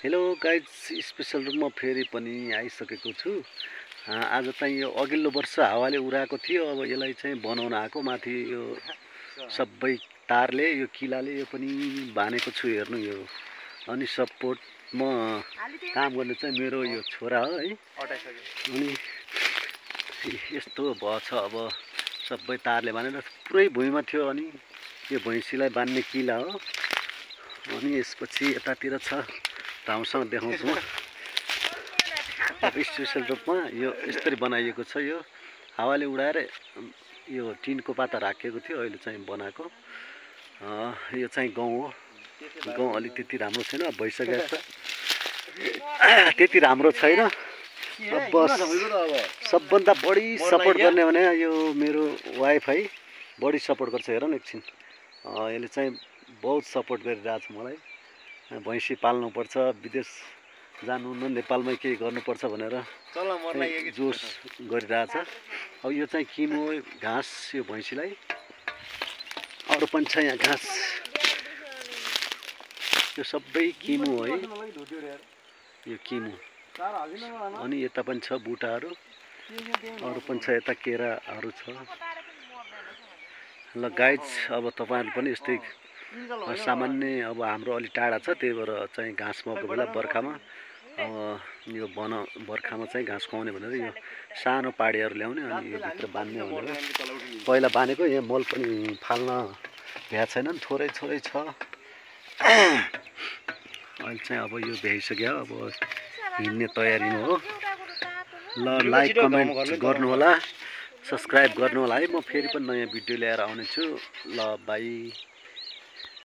Hello guys, special रुममा फेरि पनि आइसकेको छु। आज चाहिँ यो अघिल्लो वर्ष हावाले उडाएको थियो। अब यसलाई चाहिँ बनाउन आएको माथि यो सबै तारले यो किलाले यो पनि बानेको छु। हेर्नु यो अनि सपोर्टमा काम गर्ने चाहिँ मेरो यो छोरा हो है। अनि यस्तो भएछ अब सबै तारले बानेर पुरै भुइँमा थियो। अनि यो भैँसीलाई बान्ने किला हो। अनि यसपछि यतातिर छ, राम्रोसँग देखाउँछु म। अब स्पेसल रूपमा यो यसरी बनाइएको छ। यो हावाले उडाएर यो टिनको पाता राखेको थियो, अहिले चाहिँ बनाएको। यो चाहिँ गाउँ हो। गाउँ अलि त्यति राम्रो छैन, भइसकेको छ। त्यति राम्रो छैन। बस सबभन्दा बढी सपोर्ट गर्ने भने यो मेरो वाइफ है, बढी सपोर्ट गर्छ। हेर न एकछिन, यसले चाहिँ बहुत सपोर्ट गरिरहेछ मलाई। भैँसी पाल्नुपर्छ, विदेश जानु न नेपालमै केही गर्नुपर्छ भनेर जोस गरिरहेछ। अब यो चाहिँ किमो घाँस, यो भैँसीलाई अरू पनि छ यहाँ घाँस। यो सबै किमो है, यो किमो। अनि यता पनि छ बुटाहरू, अरू पनि छ, यता केराहरू छ। ल गाइज, अब तपाईँहरू पनि यस्तै सामान्य, अब हाम्रो अलि टाढा छ, त्यही भएर चाहिँ घाँस मौको बेला बर्खामा यो बर्खामा चाहिँ घाँस खुवाउने भनेर यो सानो पाडीहरू ल्याउने अनि यो भित्र बान्ने भनेर पहिला बानेको। यहाँ मल पनि फाल्न भ्या छैन, थोरै थोरै छ। अहिले चाहिँ अब यो भ्याइसक्यो, अब हिँड्ने तयारीमा हो। ल लाइक कमेन्ट गर्नु होला, सब्सक्राइब गर्नु होला है। म फेरि पनि नयाँ भिडियो ल्याएर आउने छु। ल बाई।